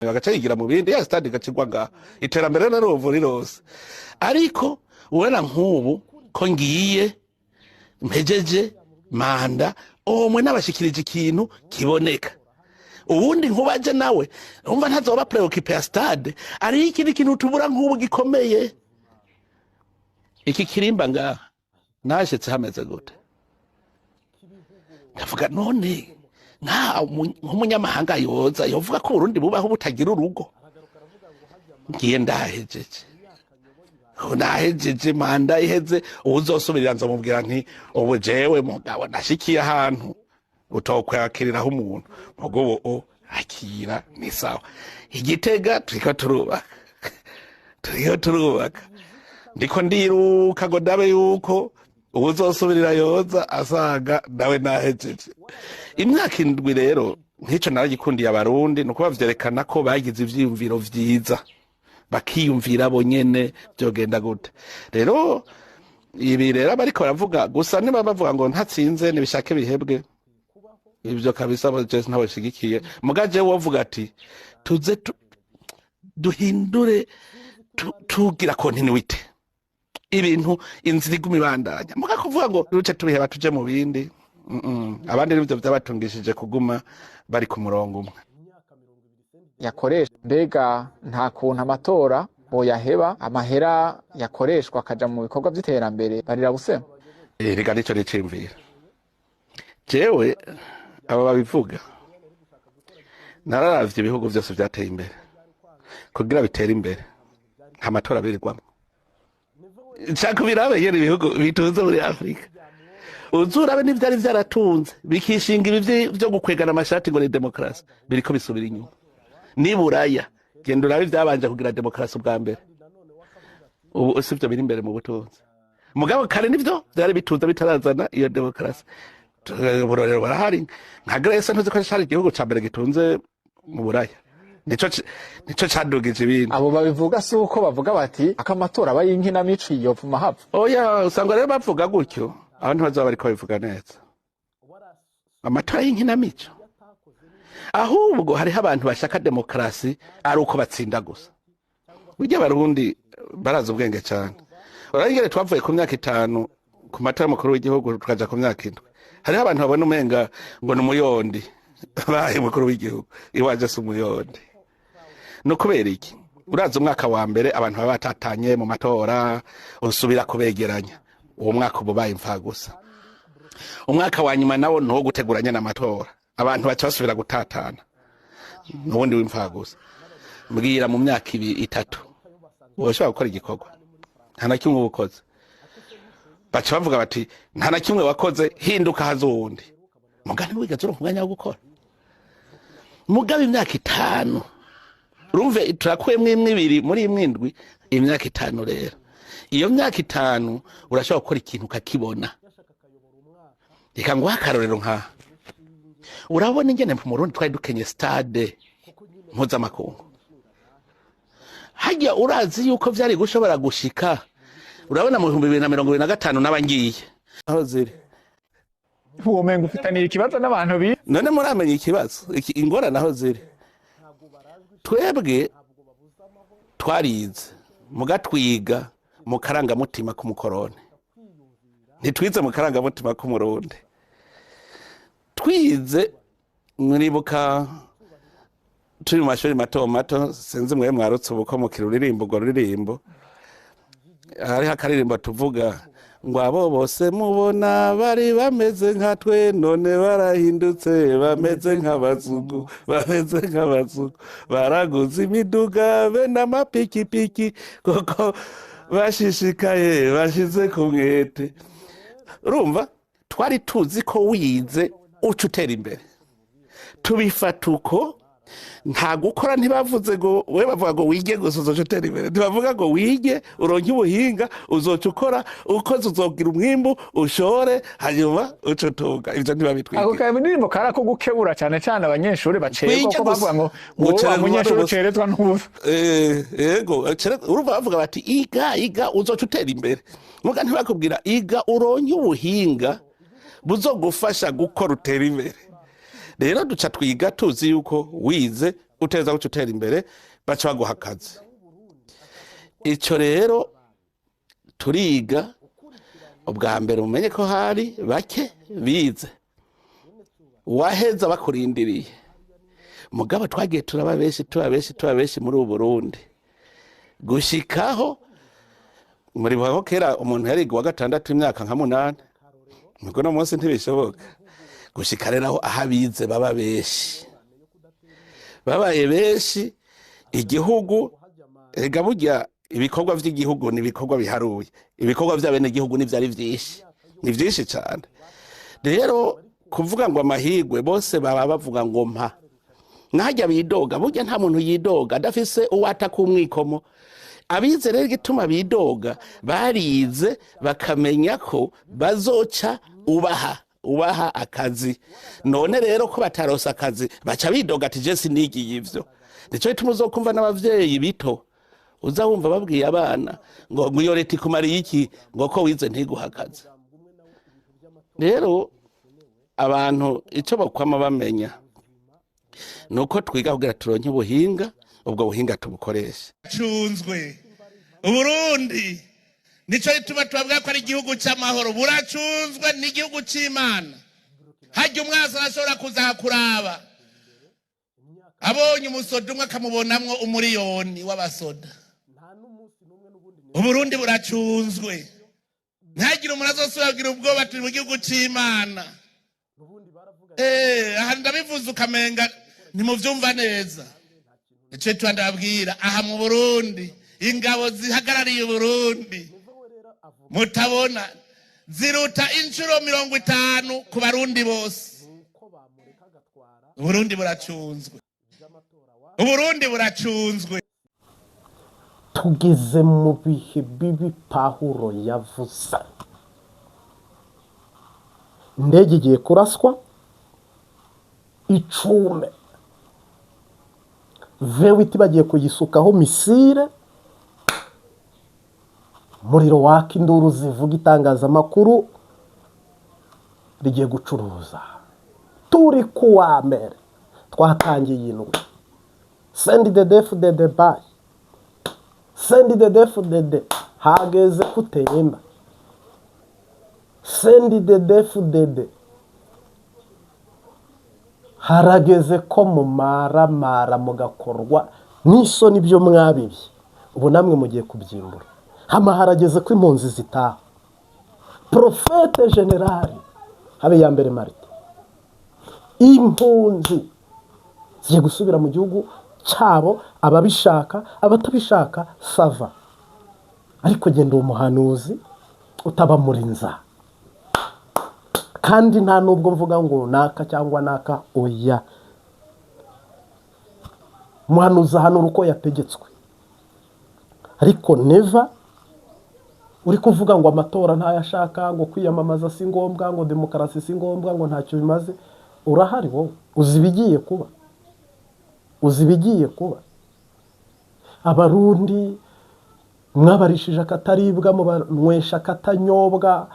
Bagaca yigira mu bindi, ya stade igacigwa ngaha, iterambere naruvu rirose. Ariko ubona nk'ubu ko ngiye mpejeje manda, omwe nabashikirije ikintu kiboneka. Ubundi nkubaje nawe umva ntazoba préoccupé ya stade. Ari ikindi kintu tubura nk'ubu gikomeye, iki kirimba ngaha nashitse hameze gute? Ndavuga none nk'umunyamahanga yoza yovuga ko Uburundi bubaho butagira urugo. Ngiye ndahejeje, nahejeje manda iheze, uwuzosubirira nzomubwira nti ubu jewe mugabo nashikiye ahantu utokwakiriraho umuntu, mugo ubu akira ni sawa. Igitega turiko turubaka, turiko turubaka, ndiko ndiruka ngo ndabe yuko uwuzosubirira yoza asanga nawe nahejeje imyaka 7. Rero nk'ico naragikundiye Abarundi, ni ukuba vyerekana ko bagize ivyiyumviro vyiza, bakiyumvira bo nyene vyogenda gute. Rero ibi rero bariko baravuga gusa, niba bavuga ngo ntatsinze nibishake bihebwe, ivyo kabisa bo je ntabashigikiye. Muga jewe wovuga ati tuze duhindure, tugira continuité, ibintu inzira iguma ibandanya. Muga kuvuga ngo duce tubiheba tuje mu bindi, Abandi nivyo vyabatungishije kuguma bari ku murongo umwe. Yakoresha mbega nta kuntu amatora boyaheba, amahera yakoreshwa akaja mu bikorwa vy'iterambere, barira busema. Rega nico niciyumvira jewe. Abo babivuga, nararavye ibihugu vyose vyateye imbere, kugira bitere imbere nta matora birirwamwo. Nshaka ubirabe nyene ibihugu bitunze muri Afurika, uzurabe n'ivyari vyaratunze bikishinga ibi vyo gukwegana amashati ngo ni demokarasi, biriko bisubira inyuma. Niburaya genda urabe ivyabanje kugira demokarasi ubwa mbere, ubu sivyo biri imbere mu butunzi. Mugabo kare nivyo vyari bitunze bitarazana iyo demokarasi. Uburorero barahari, nka Grèce, ntuzi ko cari igihugu ca mbere gitunze mu Buraya? Nico cadugije ibindi. Abo babivuga si uko bavuga bati akamatora aba y'inkinamico yovuma hapfa? Oya, usanga rero bavuga gutyo abantu bazoba bariko babivuga neza amatora y'inkinamico. Ahubwo hariho abantu bashaka demokarasi ari uko batsinda gusa. Burya Abarundi barazi ubwenge cyane. Urabona twavuye ku myaka 5 ku matora y'umukuru w'igihugu, tukaja ku myaka 7. Hariho abantu babona umenga ngo ni umuyondi baye umukuru w'igihugu. Iwaje si umuyondi. Ni ukubera iki? Urazi umwaka wa mbere abantu baba batatanye mu matora, usubira kubegeranya, uwo mwaka uba ubaye imfagusa. Umwaka wa nyuma nawo ni uwo guteguranya n'amatora, abantu baca basubira gutatana, n'ubundi w'imfagusa. Mbwira, mu myaka 2, 3 woshobora gukora igikorwa? Nta na kimwe uba ukoze. Baca bavuga bati nta na kimwe wakoze, hinduka haza uwundi. Mugani wigeze uronka umwanya wo gukora. Mugabe imyaka 5, urumve turakuyemwo imwe, 2 muri imwe 7, imyaka 5. Rero iyo myaka 5 urashobora gukora ikintu ukakibona. Reka nguhe akarorero. Nkaha urabona ingene mu Burundi twari dukenye stade mpuzamakungu. Hajya urazi yuko vyari gushobora gushika, urabona mu 2025 n'abangiye aho ziri. Womenga ufitaniye ikibazo n'abantu bi None muramenya ikibazo ingorane aho ziri? Twebwe twarize, mugatwiga mu karangamutima k'umukoroni, ntitwize mu karangamutima k'Umurundi. Twize, muribuka turi mu mashuri mato mato, sinzi mwe mwarutse ubu ko mukira uririmbo, urwo ruririmbo, hariho akaririmbo tuvuga ngo abo bose mubona bari bameze nka twe, none barahindutse, bameze nk'abazungu, bameze nk'abazungu, baraguze imiduga be n'amapikipiki, kuko bashishikaye bashize ku mwete. Urumva twari tuzi ko wize uca utera imbere, tubifata uko, nta gukora. Ntibavuze ngo we, bavuga ngo wige gusa uzoca utera imbere. Ntibavuga ngo wige uronke ubuhinga, uzoca ukora, ukoze uzogira umwimbu, ushore, hanyuma uce utunga. Ivyo Ako ntibabitwigira. Karirimbo karako gukebura cyane cyane abanyeshuri bacerwa, Wige ko gusa. bavuga ngo wowe wa Gucererwa munyeshuri n'ubusa. ucerezwa n'ubusa. Yego, urumva bavuga bati iga, iga, uzoca utera imbere. Muga ntibakubwira iga uronke ubuhinga buzogufasha gukora utera imbere. Rero duca twiga tuzi yuko wize Uteza guca utera imbere, baca baguha akazi. Ico rero turiga. Ubwa mbere umenye ko hari bake bize, waheza bakurindiriye. Mugabo twagiye turaba benshi, tuba benshi, tuba benshi muri ubu Burundi, gushikaho muri ko kera umuntu yariga uwa gatandatu imyaka nka 8. Nuko no munsi ntibishoboka. Gushika rero aho abize baba benshi, babaye benshi, igihugu ega burya ibikorwa vy'igihugu ni ibikorwa biharuye. Ibikorwa vy'abenegihugu ntivyari vyinshi, ni vyinshi cane. Rero kuvuga ngo amahirwe, bose baba bavuga ngo mpa. Nahajya bidoga, burya nta muntu yidoga adafise uwata kumwikomo. Abize rero, igituma bidoga, barize bakamenya ko bazoca ubaha akazi. None rero ko bataronse akazi, baca bidoga ati: "Je sinigiye ivyo." Nico gituma uzokumva n'abavyeyi bito, uza wumva babwiye abana ngo iyo leta ikumariye iki, ngo ko wize ntiguha akazi. Rero abantu icyo bakwama bamenya ni uko twiga kugira turonke ubuhinga, ubwo buhinga tubukoreshe. Cunzwe Uburundi, nico gituma tubabwira ko ari igihugu cy'amahoro. Buracunzwe, ni igihugu c'Imana. Hajya umwasi arashobora kuza kuraba, abonye umusoda umwe akamubonamwo umuriyoni w'abasoda. Uburundi buracunzwe, ntihagire umuntu azosubira kugira ubwoba. Turi mu gihugu c'Imana. Aha ndabivuze ukamenga ntimuvyumva neza. Nico gituma ndababwira, aha mu Burundi, ingabo zihagarariye Uburundi mutabona ziruta inshuro 50 ku Barundi bose. Uburundi buracunzwe, Uburundi buracunzwe. Tugeze mu bihe bibi. Pahuro yavuze indege igiye kuraswa icume, V8 bagiye kuyisukaho missile, umuriro waka, induru zivuga, itangazamakuru rigiye gucuruza. Turi kuwa mbere, twatangiye indwi. CNDD-FDD bayi, CNDD-FDD, hageze kutemba. CNDD-FDD, harageze ko mumaramara mugakorwa n'isoni. Ibyo mwabibye ubu namwe mugiye kubyimbura. Hama harageze ko impunzi zitaha. Prophète général Habiyambere Martin, impunzi zigiye gusubira mu gihugu cyabo, ababishaka, abatabishaka ça va. Ariko genda uwo muhanuzi utaba muri nza. Kandi nta nubwo mvuga ngo naka cyangwa naka, oya. Muhanuzi ahanura uko yategetswe. Ariko Neva uri kuvuga ngo amatora ntayashaka, ngo kwiyamamaza si ngombwa, ngo demokarasi si ngombwa, ngo ntacyo bimaze, urahari wowe? Uzi ibigiye kuba? Uzi ibigiye kuba? Abarundi mwabarishije akataribwa, mubanywesha akatanyobwa.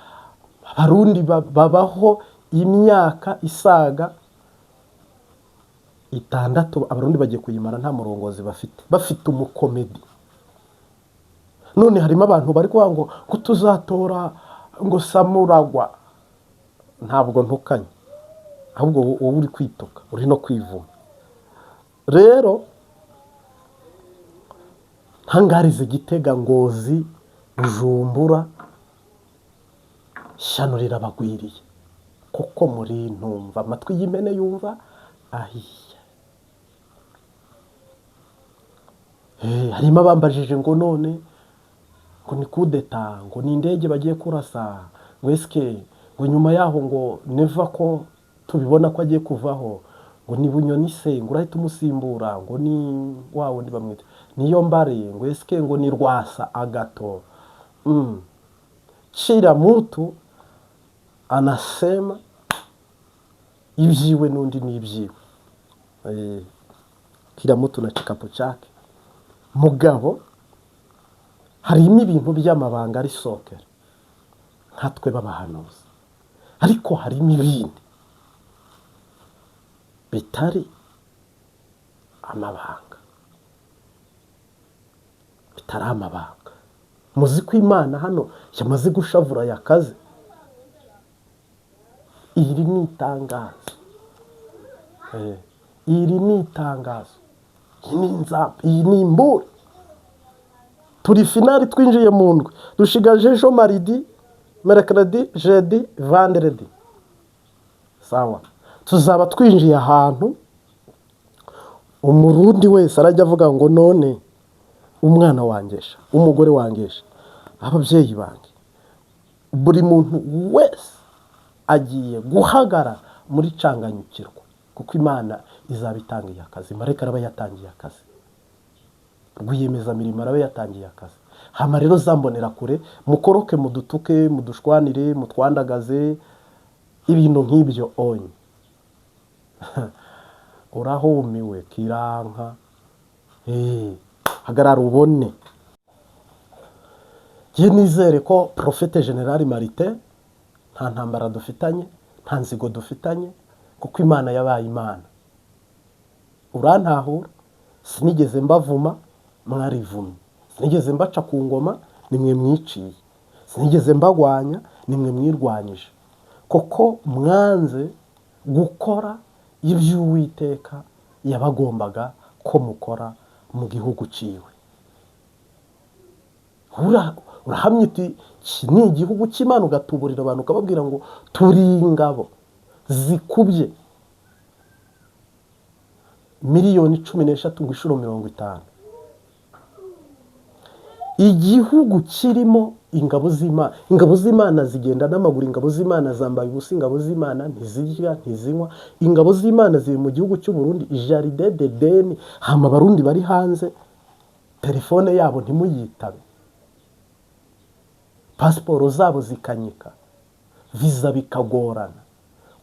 Abarundi babaho imyaka isaga 6, Abarundi bagiye kuyimara nta murongozi bafite, bafite umukomedi. None harimo abantu bari kuvuga ngo tuzatora ngo Samuragwa. Ntabwo ntukanye, ahubwo wowe uri kwituka, uri no kwivuma. Rero ntangarize Gitega, Ngozi, Bujumbura, ishyano rirabagwiriye, kuko muri ntumva amatwi y'imene yumva ahiye. Harimo abambajije ngo none ngo ni kudeta, ngo ni indege bagiye kurasa, ngo esike ngo nyuma yaho ngo Neva ko tubibona ko agiye kuvaho, ngo ni Bunyoni se ngo urahita umusimbura, ngo ni wa wundi bamwita niyo mbare, ngo esike ngo ni Rwasa Agato. Kila mutu anasema ibyiwe n'undi ni ibyiwe. Kila mutu na kikapu chake. Mugabo harimo ibintu by'amabanga ari sokera nkatwe b'abahanuzi, ariko harimo ibindi bitari Amabanga, bitari amabanga. Muzi ko Imana hano yamaze gushavura yakaze. Iri ni itangazo, iri ni itangazo, iyi ni inzamba, iyi ni imburi. Turi finale, twinjiye mu ndwi, dushigaje ejo mardi, mercredi, jeudi, vendredi. Sawa, tuzaba twinjiye ahantu Umurundi wese arajya avuga ngo: "None umwana wangesha, umugore wangesha, ababyeyi banjye." Buri muntu wese agiye guhagarara muri canganyukirwa, kuko Imana izaba itangiye akazi. Marayika araba yatangiye akazi, rwiyemezamirimo araba yatangiye akazi. Hama rero zambonera kure, mukoroke, mudutuke, mudushwanire, mutwandagaze, ibintu nk'ibyo onye. Urahumiwe kiranka. Hagarara ubone. Njye nizere ko Prophète Général Martin nta ntambara dufitanye, nta nzigo dufitanye, kuko Imana yabaye Imana. Urantahura? Sinigeze mbavuma, mwarivumye. Sinigeze mbaca ku ngoma, nimwe mwiciye. Sinigeze mbagwanya, nimwe mwirwanyije, kuko mwanze gukora iby'Uwiteka yabagombaga ko mukora mu gihugu ciwe. Urahamya uti: "Iki ni igihugu cy'Imana", ugatuburira abantu, ukababwira ngo turi ingabo zikubye miliyoni 13 ngo inshuro 50, igihugu kirimo ingabo z'Imana. Ingabo z'Imana zigenda n'amaguru, ingabo z'Imana zambaye ubusa, ingabo z'Imana ntizirya, ntizinywa, ingabo z'Imana ziri mu gihugu cy'u Burundi, Jardin d'Eden. Hama Abarundi bari hanze telefone yabo ntimuyitabe, pasiporo zabo zikanyika, viza bikagorana,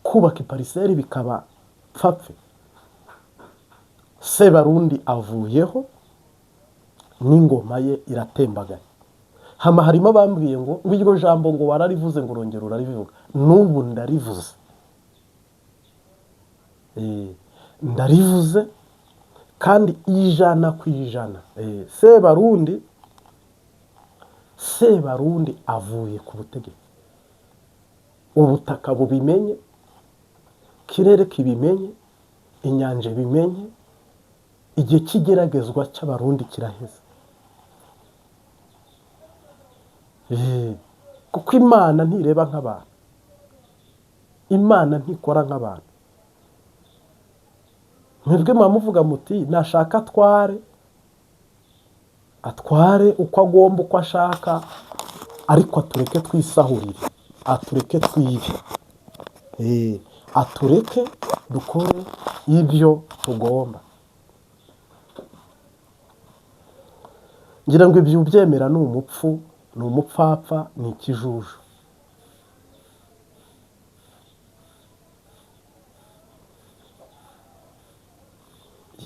kubaka iparcelle bikaba pfapfe. Sebarundi avuyeho n'ingoma ye iratembagaye. Hama harimo abambwiye ngo iryo jambo ngo wararivuze, ngo urongera urarivuga. N'ubu ndarivuze. Ndarivuze kandi 100%. Sebarundi avuye ku butegetsi, ubutaka bubimenye, kirere kibimenye, inyanja ibimenye. Igihe cy'igeragezwa cy'Abarundi kiraheze. Kuko Imana ntireba nk'abantu, Imana ntikora nk'abantu. Mwebwe muba muvuga muti: "Nashaka atware, atware uko agomba, uko ashaka, ariko atureke twisahurire, atureke twibe, atureke dukore ibyo tugomba." Ngira ngo ibyo ubyemera ni umupfu, ni umupfapfa, ni ikijuju.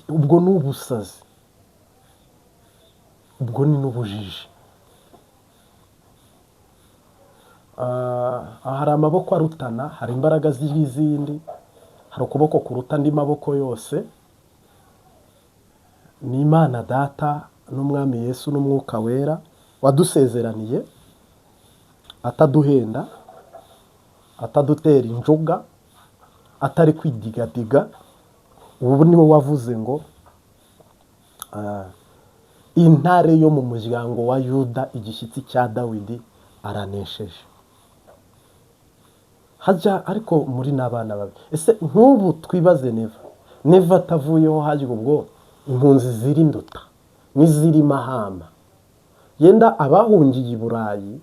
Ubwo ni ubusazi, ubwo ni n'ubujiji. Hari amaboko arutana, hari imbaraga z'izindi, hari ukuboko kuruta andi maboko yose. Ni Imana Data n'Umwami Yesu n'Umwuka Wera wadusezeraniye, ataduhenda, atadutera injuga, atari kwidigadiga. Ubu niwe wavuze ngo intare yo mu muryango wa Yuda, igishyitsi cya Dawidi, aranesheje. Hajya ariko muri n'abana babi. Ese nk'ubu twibaze, Neva atavuyeho, hajya ubwo impunzi ziri Nduta n'iziri Mahama, yenda abahungiye i Burayi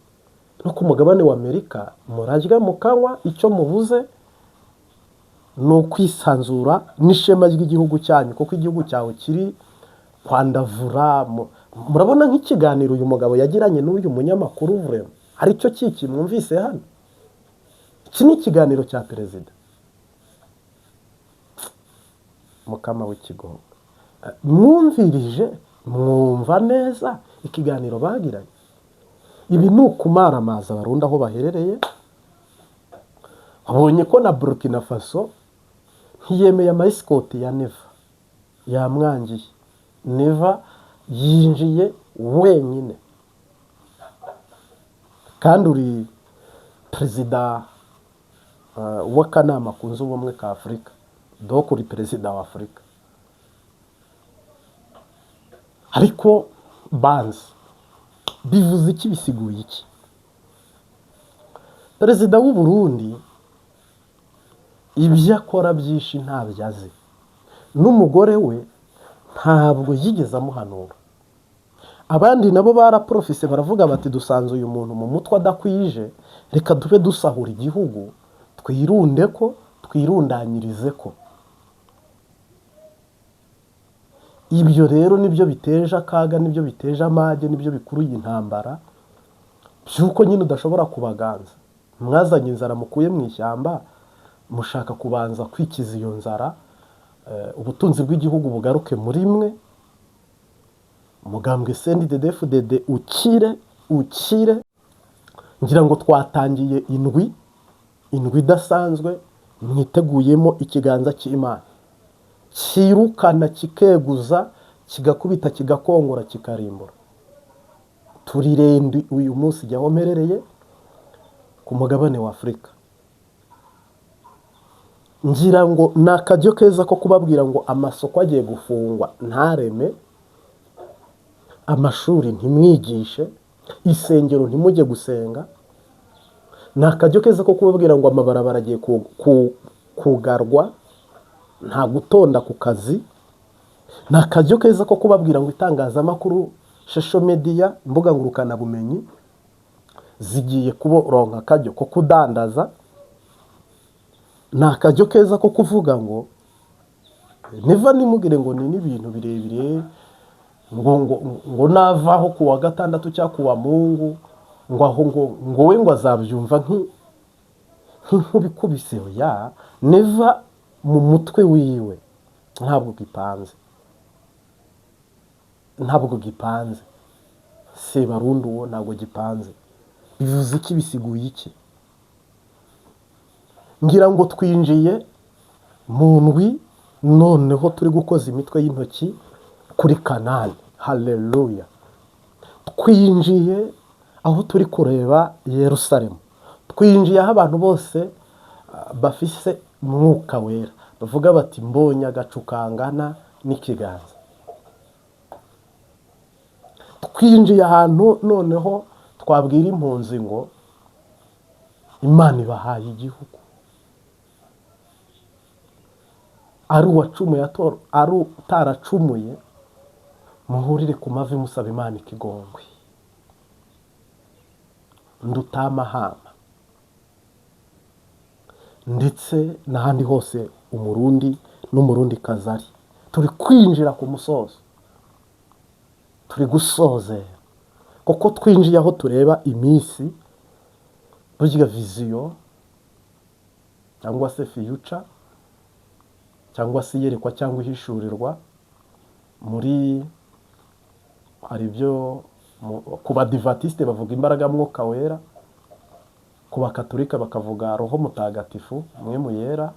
no ku mugabane wa Amerika, murarya mukanywa, icyo mubuze ni ukwisanzura n'ishema ry'igihugu cyanyu, kuko igihugu cyawe kiri kwandavura. Murabona nk'ikiganiro uyu mugabo yagiranye n'uyu munyamakuru, vraiment aricyo kiki mwumvise hano. Iki ni ikiganiro cya perezida Mukama w'ikigongo. Mwumvirije, mwumva neza ikiganiro bagiranye. Ibi ni ukumaramaza Abarundi aho baherereye. Babonye ko na Burkina Faso ntiyemeye ama escorte ya Neva. Yamwangiye. Neva yinjiye wenyine, kandi uri perezida w'akanama kunze ubumwe ka Afurika, donc uri perezida wa Afurika. Ariko banze, bivuze iki? Bisiguye iki? Perezida w'u Burundi ibyo akora byinshi ntabyo azi, n'umugore we ntabwo yigeze amuhanura. Abandi nabo baraprofise, baravuga bati: "Dusanze uyu muntu mu mutwe adakwije, reka tube dusahura igihugu, twirunde ko twirundanyirize ko." Ibyo rero nibyo biteje akaga, nibyo biteje amage, nibyo bikuruye intambara, by'uko nyine udashobora kubaganza. Mwazanye inzara mukuye mu ishyamba, mushaka kubanza kwikiza iyo nzara, ubutunzi bw'igihugu bugaruke muri mwe, umugambwe CNDD-FDD ukire, ukire. Ngira ngo twatangiye indwi idasanzwe, mwiteguyemo ikiganza cy'Imana kirukana, kikeguza, kigakubita, kigakongora, kikarimbura. Turirendwi uyu munsi jya aho mperereye ku mugabane wa Afurika. Ngira ngo ni akaryo keza ko kubabwira ngo amasoko agiye gufungwa ntareme, amashuri ntimwigishe, isengero ntimujye gusenga. Ni akaryo keza ko kubabwira ngo amabarabara agiye kugarwa, nta gutonda ku kazi. Ni akaryo keza ko kubabwira ngo itangazamakuru, social media, imbuga ngurukanabumenyi zigiye kuboronka akaryo ko kudandaza. Ni akaryo keza ko kuvuga ngo Neva nimugire ngo ni n'ibintu birebire, ngo navaho ku wa gatandatu cyangwa ku wa Mungu, ngo aho ngo we ngo azabyumva nk'inkubikubise. Ya Neva mu mutwe wiwe ntabwo gipanze, ntabwo gipanze. Sebarundi uwo ntabwo gipanze. Bivuze iki? Bisiguye iki? Ngira ngo twinjiye mu ndwi, noneho turi gukoza imitwe y'intoki kuri Kanani. Haleluya! Twinjiye aho turi kureba Yerusalemu, twinjiye aho abantu bose bafise Mwuka Wera bavuga bati: "Mbonye agacu kangana n'ikiganza." Twinjiye ahantu noneho twabwira impunzi ngo Imana ibahaye igihugu, ari uwacumuye, ari utaracumuye, muhurire ku mavi musaba Imana ikigongwe. Ndutamahama ndetse n'ahandi hose Umurundi n'Umurundi kazari, turi kwinjira ku musozo, turi gusozera, kuko twinjiye aho tureba iminsi. Burya vision cyangwa se future cyangwa se iyerekwa cyangwa ihishurirwa, muri hari ibyo ku Badivatisite bavuga imbaraga Mwuka Wera, ku Bakatolika bakavuga Roho Mutagatifu, mwe mu yera,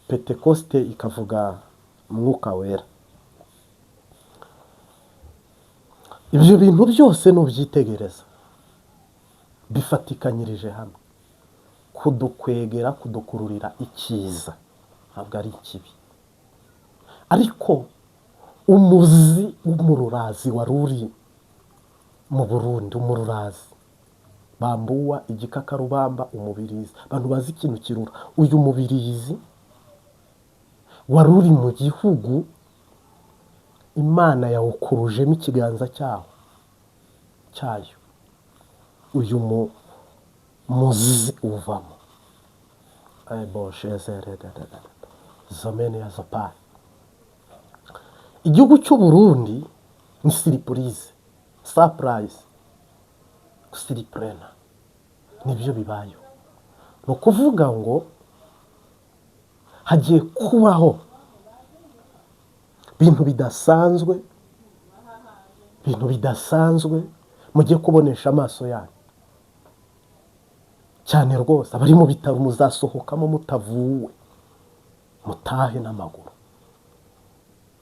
Pentekosite ikavuga Mwuka Wera. Ibyo bintu byose nubyitegereza bifatikanyirije hamwe kudukwegera, kudukururira icyiza, ntabwo ari ikibi. Ariko umuzi w'umururazi wari uri mu Burundi, umururazi bambuwa, igikakarubamba, umubirizi, abantu bazi ikintu kirura, uyu mubirizi wari uri mu gihugu, Imana yawukurujemo ikiganza cyawo cyayo, uyu muzi uvamo zomene ya zopari. Igihugu cy'u Burundi ni surprise, surprise, surprenant, nibyo bibayeho. Ni ukuvuga ngo hagiye kubaho ibintu bidasanzwe, ibintu bidasanzwe mugiye kubonesha amaso yanyu cyane rwose. Abari mu bitaro muzasohokamo mutavuwe, mutahe n'amaguru.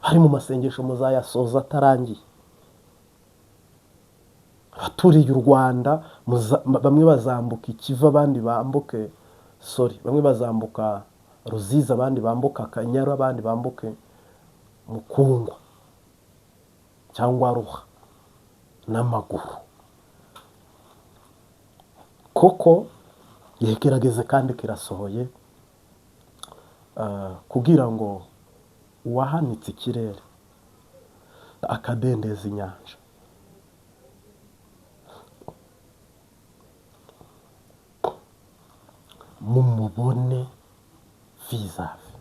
Bari mu masengesho muzayasoza atarangiye. Abaturiye u Rwanda bamwe bazambuka Ikivu, abandi bambuke, sorry, bamwe bazambuka Ruzizi, abandi bambuka Akanyaru, abandi bambuke Mukungwa cyangwa Ruha n'amaguru, koko igihe kirageze kandi kirasohoye, kugira ngo uwahanitse ikirere akadendeza inyanja mumubone vis-à-vis,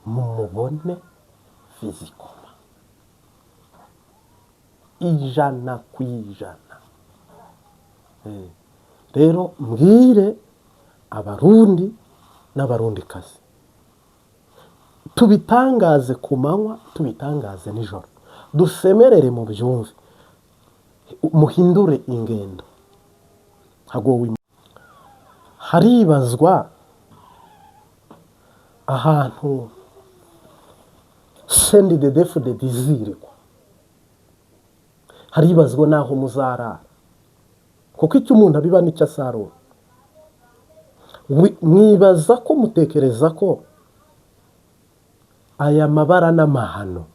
mumubone physiquement, 100%. Rero mbwire Abarundi n'Abarundikazi, tubitangaze ku manywa, tubitangaze nijoro, dusemerere mu byumve, muhindure ingendo. Hagowe haribazwa ahantu CNDD-FDD izirirwa, haribazwa n'aho muzarara, kuko icyo umuntu abiba nicyo asarura. Mwibaza ko mutekereza ko aya mabara n'amahano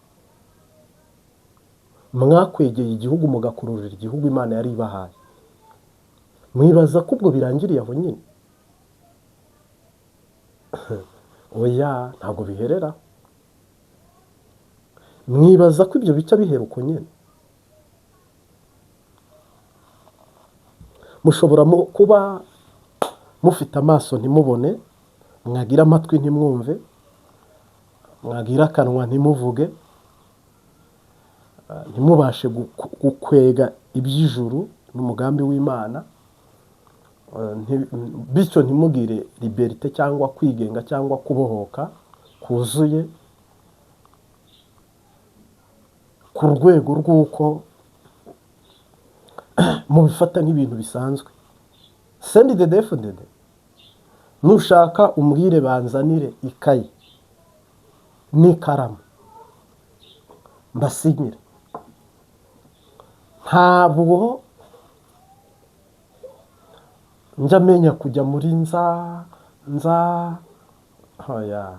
mwakwegeye igihugu mugakururira igihugu Imana yari ibahaye, mwibaza ko ubwo birangiriye aho nyine? Oya, ntabwo biherera. Mwibaza ko ibyo bica bihera uko nyine? Mushobora kuba mufite amaso ntimubone, mwagira amatwi ntimwumve, mwagira akanwa ntimuvuge, ntimubashe gukwega iby'ijuru n'umugambi w'Imana, bityo ntimugire liberite cyangwa kwigenga cyangwa kubohoka kuzuye ku rwego rw'uko mubifata nk'ibintu bisanzwe. CNDD-FDD, nushaka umbwire banzanire ikayi n'ikaramu mbasinyire, ntabwo njya menya kujya muri nza nza, oya,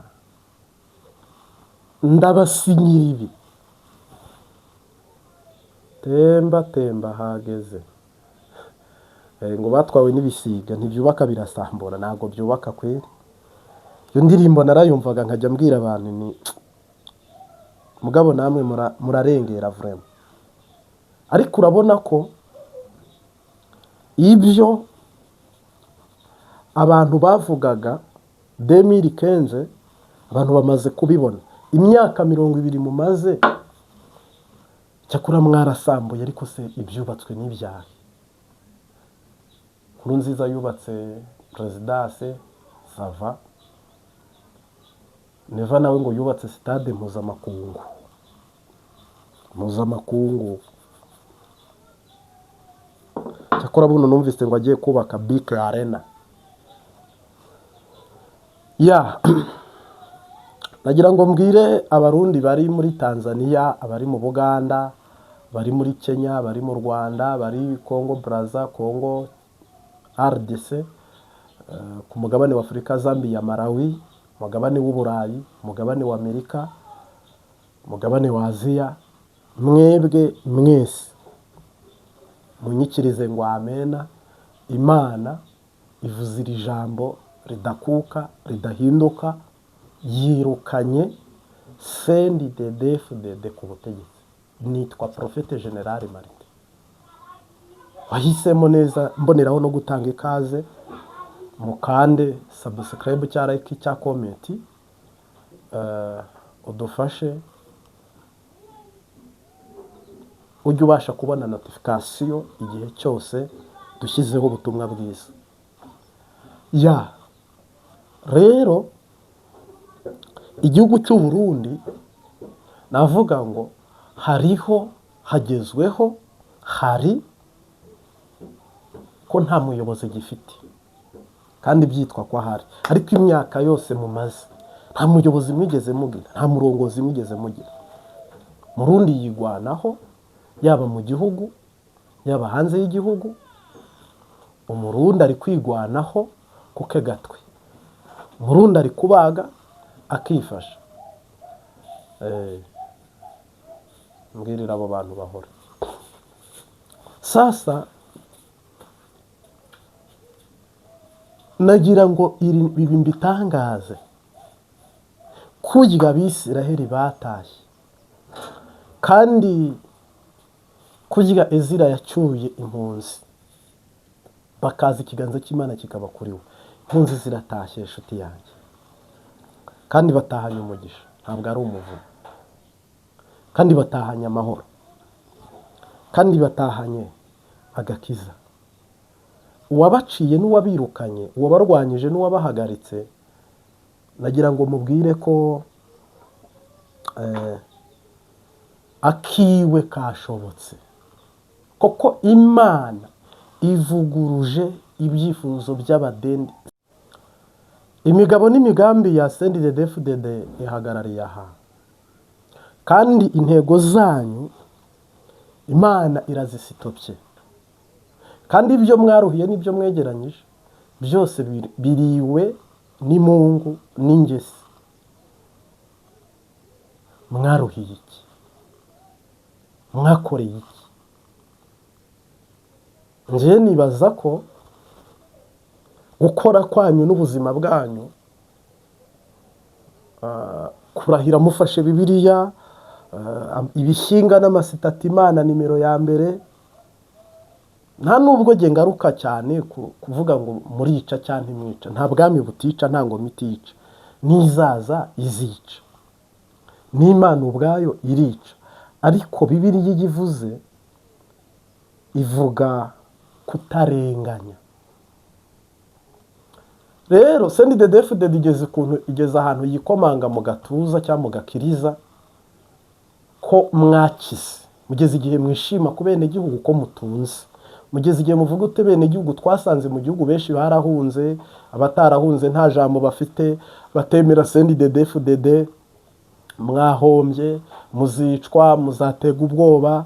ndabasinyira ibi. Temba temba hageze. Ngo batwawe n'ibisiga ntibyubaka birasambura, ntabwo byubaka kweri. Iyo ndirimbo narayumvaga nkajya mbwira abantu ni mugabo namwe murarengera vraiment. Ariko urabona ko ibyo abantu bavugaga 2015 abantu bamaze kubibona. Imyaka 20 mumaze, cyakora mwarasambuye, ariko se ibyubatswe n'ibyahe? Nkurunziza yubatse Présidence ça va, Neva nawe ngo yubatse stade mpuzamakungu, mpuzamakungu. Cyakora buno numvise ngo agiye kubaka BK Arena. Ya nagira ngo mbwire Abarundi bari muri Tanzania, abari mu Buganda, bari muri Kenya, bari mu Rwanda, bari Congo Brazza, Congo RDC, ku mugabane wa Afurika Zambia, Malawi, umugabane w'Uburayi, umugabane wa Amerika, umugabane wa Aziya, mwebwe mwese munyikirize ngo amena. Imana ivuze iri jambo ridakuka ridahinduka, yirukanye CNDD-FDD ku butegetsi. Nitwa Prophète Général Martin, wahisemo neza. Mboneraho no gutanga ikaze, mukande subscribe cya like cya comment, udufashe ujye ubasha kubona notification igihe cyose dushyizeho ubutumwa bwiza. Ya rero igihugu cy'u Burundi navuga ngo hariho hagezweho, hari ko nta muyobozi gifite kandi byitwa ko ahari, ariko imyaka yose mumaze nta muyobozi mwigeze mugira, nta murongozi mwigeze mugira. Murundi yigwanaho, yaba mu gihugu yaba hanze y'igihugu. Umurundi ari kwigwanaho kuke gatwe, Umurundi ari kubaga akifasha. Mbwirira abo bantu bahora sasa. Nagira ngo ibi mbitangaze: kurya Abisiraheli batashye, kandi kurya Ezira yacyuye impunzi bakaza, ikiganza cy'Imana kikaba kuri we. Impunzi ziratashye, inshuti yanjye, kandi batahanye umugisha, ntabwo ari umuvumo, kandi batahanye amahoro, kandi batahanye agakiza. Uwabaciye n'uwabirukanye, uwabarwanyije n'uwabahagaritse, nagira ngo mubwire ko akiwe kashobotse, koko Imana ivuguruje ibyifuzo by'abadendi. Imigabo n'imigambi ya CNDD-FDD ihagarariye aha, kandi intego zanyu Imana irazisitopye, kandi ibyo mwaruhiye n'ibyo mwegeranyije byose biriwe n'imungu n'ingesi. Mwaruhiye iki? Mwakoreye iki? Njyewe nibaza ko gukora kwanyu n'ubuzima bwanyu, kurahira mufashe Bibiliya, ibishyinga n'amasitati, Imana nimero ya mbere. Nta nubwo nge ngaruka cyane kuvuga ngo murica cyangwa ntimwica. Nta bwami butica, nta ngoma itica, n'izaza izica, n'Imana ubwayo irica. Ariko Bibiliya iyo ivuze, ivuga kutarenganya. Rero CNDD-FDD igeze ukuntu igeze ahantu yikomanga mu gatuza cyangwa mu gakiriza ko mwakize. Mugeze igihe mwishima ku bene gihugu ko mutunze, mugeze igihe muvuga ute bene gihugu twasanze mu gihugu benshi barahunze, abatarahunze nta jambo bafite, batemera CNDD-FDD. Mwahombye, muzicwa, muzatega ubwoba.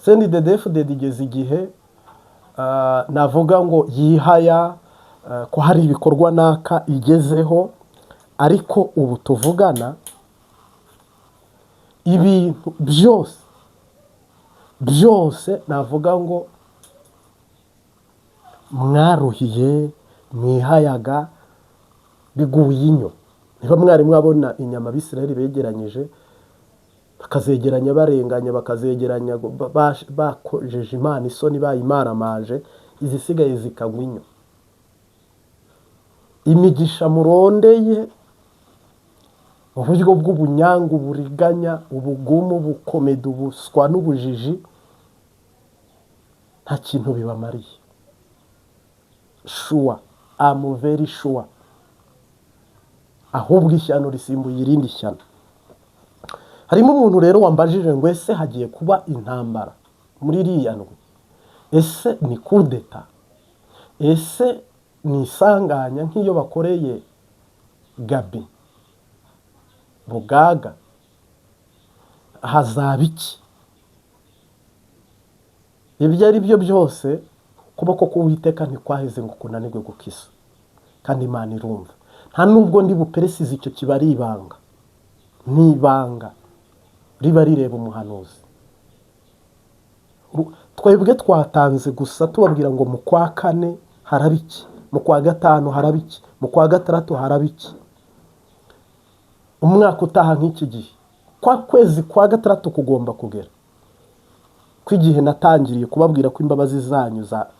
CNDD-FDD igeze igihe navuga ngo yihaya ko hari ibikorwa naka igezeho, ariko ubu tuvugana ibintu byose byose navuga ngo mwaruhiye mwihayaga biguye inyo. Niba mwari mwabona inyama Abisirayeli begeranyije, bakazegeranya barenganya, bakazegeranya bakojeje Imana isoni, bayimaramaje, izisigaye zikagwa inyo. Imigisha murondeye mu buryo bw'ubunyangu, uburiganya, ubugumu, ubukomedi, ubuswa n'ubujiji, nta kintu bibamariye. Sure, I'm very sure. Ahubwo ishyano risimbuye irindi shyano. Harimo umuntu rero wambajije ngo: ese hagiye kuba intambara muri iriya ndwi? Ese ni kudeta? Ese ni isanganya nk'iyo bakoreye Gabi Bugaga? Hazaba iki? Ibyo ari byo byose, ukuboko k'Uwiteka ntikwaheze ngo kunanirwe gukiza, kandi Imana irumva. Nta nubwo ndi buperesize icyo, kiba ari ibanga, ni ibanga riba rireba umuhanuzi. Twebwe twatanze gusa tubabwira ngo mu kwa kane haraba iki, mu kwa gatanu haraba iki, mu kwa gatandatu haraba iki, umwaka utaha nk'iki gihe, kwa kwezi kwa gatandatu kugomba kugera ko igihe natangiriye kubabwira ko imbabazi zanyu za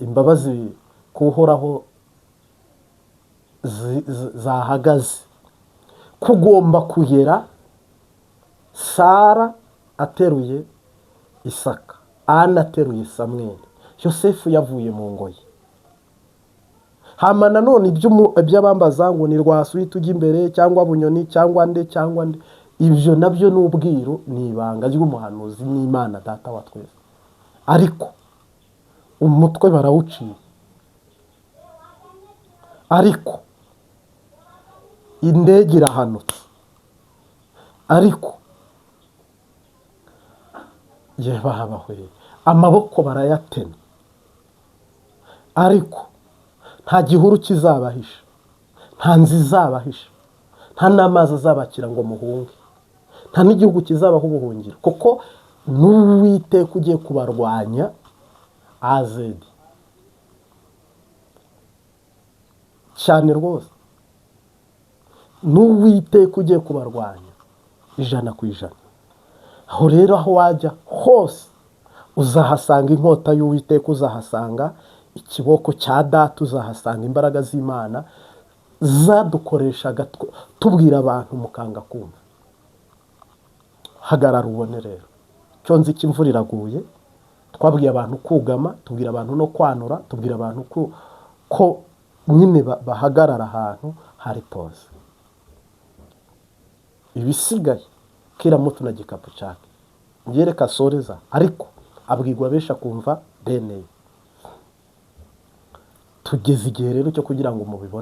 imbabazi kuhoraho zahagaze, kugomba kugera Sara ateruye Isaka, Ana ateruye Samweli, Yosefu yavuye mu ngoyi. Hama nanone iby'abambaza ngo ni Rwasuhita ujya imbere, cyangwa Bunyoni, cyangwa nde, cyangwa nde, ibyo nabyo ni ubwiru, ni ibanga ry'umuhanuzi n'Imana Data wa twese. Ariko umutwe barawuciye, ariko indege irahanutse, ariko Yebahabahwe, amaboko barayatema, ariko nta gihuru kizabahisha, nta nzu izabahisha, nta n'amazi azabakira ngo muhunge, nta n'igihugu kizabaho ubuhungiro, kuko n'Uwiteka ugiye kubarwanya azedi cyane rwose, n'Uwiteka ugiye kubarwanya 100%. Aho rero aho wajya hose uzahasanga inkota y'Uwiteka, uzahasanga ikiboko cya data, uzahasanga imbaraga z'Imana zadukoreshaga tubwira abantu mukanga kumva. Hagarara ubone rero, cyo nzi ko imvura iraguye. Twabwiye abantu kugama, tubwira abantu no kwanura, tubwira abantu ko nyine bahagarara ahantu hari pose. Ibisigaye kila mtu na gikapu chake. Ngereka soreza, ariko abwirwa benshi akumva bene. Tugeze igihe rero cyo kugira ngo mubibone.